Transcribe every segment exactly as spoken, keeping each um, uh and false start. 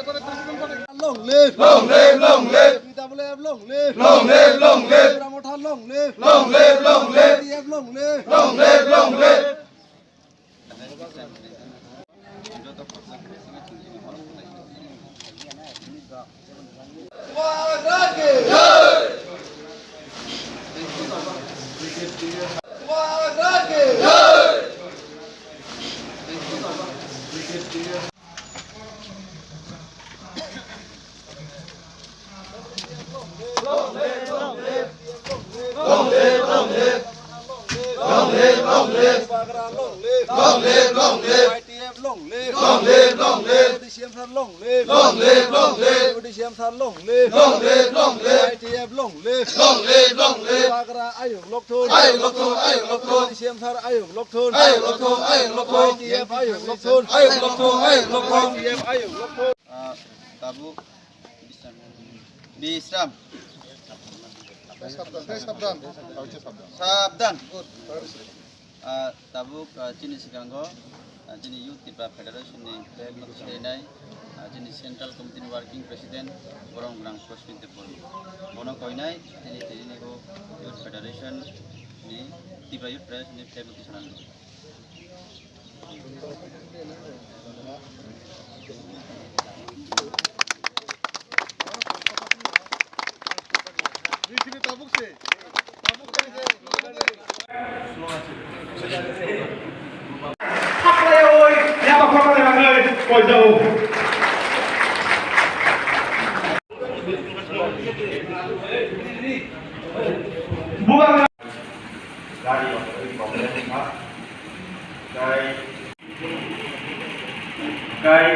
Long live! Long live, long live! B W F long live! Long live, long live! Tipra Motha long live! Long live, long live! B D F long live! Long live, long live! Long live, long live. Long live, long live. Long live, long live. Bubagra long live. Long live, long live. Y T F long live. Long live, long live. Deputy C M sir long live. Long live, long live. Deputy C M sir long live. Long live, long live. Y T F long live. Long live, long live. Bubagra ayuk lokthun. Ayuk lokthun, ayuk lokthun. Deputy C M sir ayuk lokthun. Ayuk lokthun, ayuk lokthun. Y T F ayuk lokthun. Ayuk lokthun, ayuk lokthun. Y T F ayuk lokthun. Ah, tabuk Bisram. Bisram. Sabdan, eh, sabdan. Sabdan. Ah, tabuk, ah, chini sikango, ah, chini Youth Tipra Federation ni flag no serinai, ah, chini Central Committee ni Working President Borom Gwnang Proshmit Debbarma. Bono koinai chini tini ni bo Youth Federation ni, Tipra Youth Federation ni flag no tisana. Gari rok tei problem wngkha. Tei, tei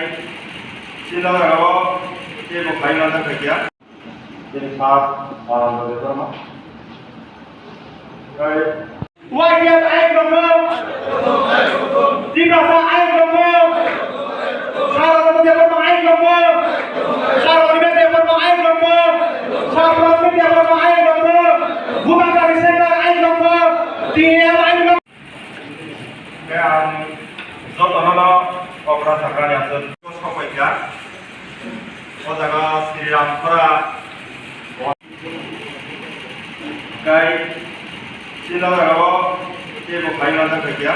chini jagao teibo khai manjak khaikya. Chini sir, ah, Debbarma. Tei Y T F ayuk rokno, Tiprasa ayuk rokno, Sir Debbarma ayuk rokno, Sir Debbarma ayuk rokno, Sir Debbarma ayuk rokno, Bubagra Center ayuk rokno, T M ayuk rokno. Khe ang jotono no okra sakrani aswk sokphaikha. O jaga Sri Ram Khora. Khe chini jagao teibo khai manjak khaikya.